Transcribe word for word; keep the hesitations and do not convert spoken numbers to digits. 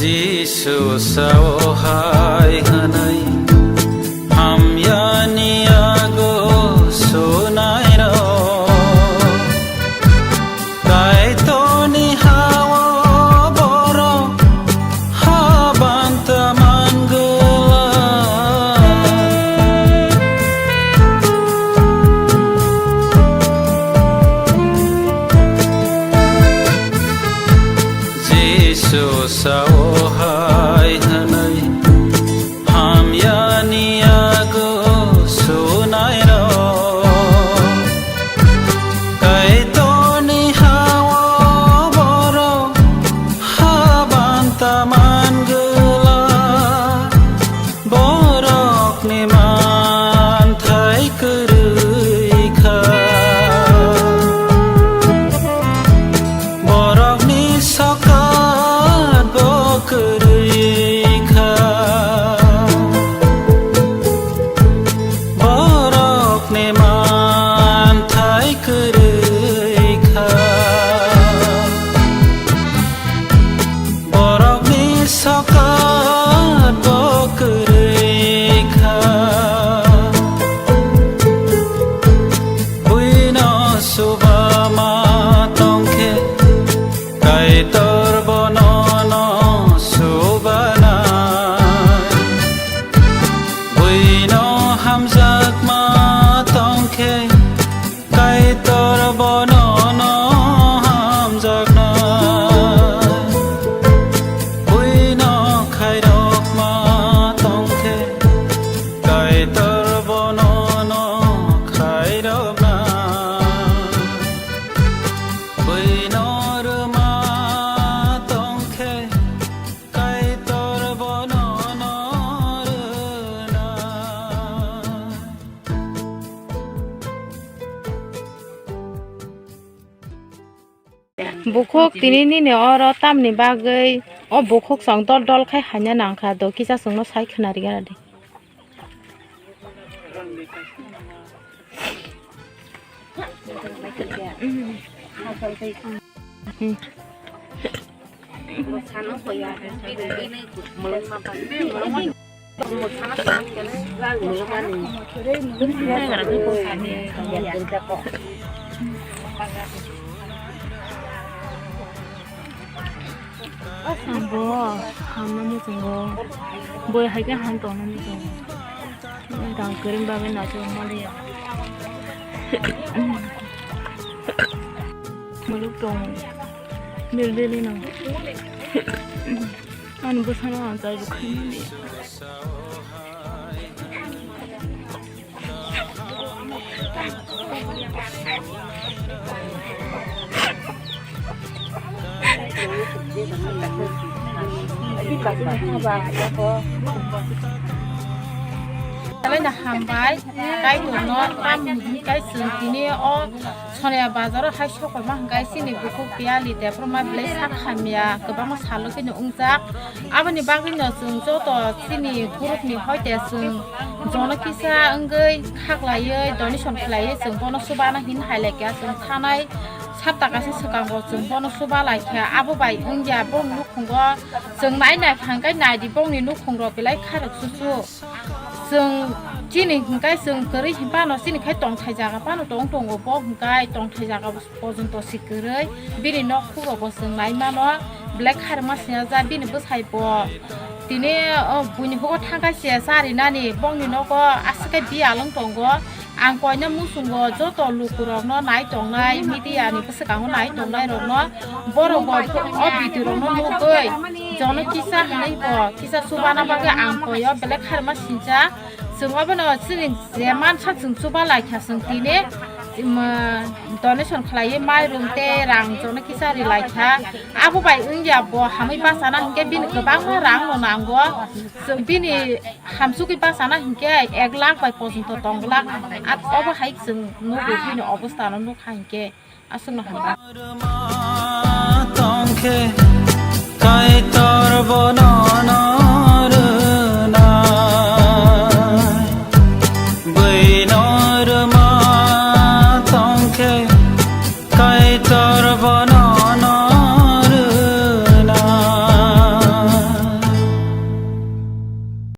Jisu sao hai hwnwi, hamyani yago sunairok. Kaitorni hao borok habanta mangwla. Jisu sao hai hwnwi, hamyani yago sunairok. Kaitorni hao borok habanta mangwla. Borokni manthai kwrwi kha. Borokni sokat bo kwrwi kha. Borokni manthai kwrwi kha. Borokni sokat bo kwrwi kha. Buino suba ma tongkhe, Kaitor bono no subanai. Buino hamjakma tongkhe, Kaitor bono no hamjaknai. Buino khairokma tongkhe, Kaitor bono no khairoknai. Buino rwma tongkhe, Kaitor bono no rwnai. Bukhuk tini nini oro tamni bagwi o bukhuk chwng dol dol khai haina nangkha do, kisa chwngno sai khna rigana di. Bo hamna muchungo, boi hai khe han tongna muchungo. Rang kwrwng bagwi naisik maliya. Muluk tong, mil bili no. Ani bwsano ang chai rwkha. Salaina hambai, Kaitorno tam hwnwi kai chwng tini o Sonia bazaro hai sokolma hwnkhe chini bukhuk Piali Debbarma belai sak hamya, kwbangma salo khe wngjak. Aboni bagwino chwng joto chini gurupni hoite chwng jono kisa wngwi khaklaiwi donation khlaiwi chwng bono chubana hin hai laikha, chwng thanai sapta kaisa swkango chwng bono chuba laikha. Abo bai wngya bongni nukhungo chwng nai nai thangkhe naidi bongni nukhungrok belai kharok susu. Chwng chini hwnkhe chwng kwrwi hinphano chini khai tongthai jaga phano tong tongo, bo hwnkhe tongthai jaga porjonto si kwrwi bini nok khukrokbo chwng nai mano, belai kharma sina ja bini bwsai bo tini o buini hugo thangkha se charinani bongni nogo aswk khe biyal wng tongo. Ang koina muchungo joto lukurokno nai tongnai media ni bwskango nai tongnairokno borok bo o video rokno nugwi jono kisa hwnwi bo kisa chubana bagwi ang koio belai kharma sincha. Chwng obono chini je mansa chwng chuba laikha chwng tini, um, donation khlaiwi mairum tei rang jono kisa ri laikha. Abo bai wngya bo hamwi bachana hinkhe bini kwbangma rang no nango. Chwng bini hamsugwi bachana hinkhe ek lakh bai porjonto tong glak. At obo hai chwng nugwi bini obostha no nukha hinkhe. Aswkno hambai. Tongkhe Kaitor bono no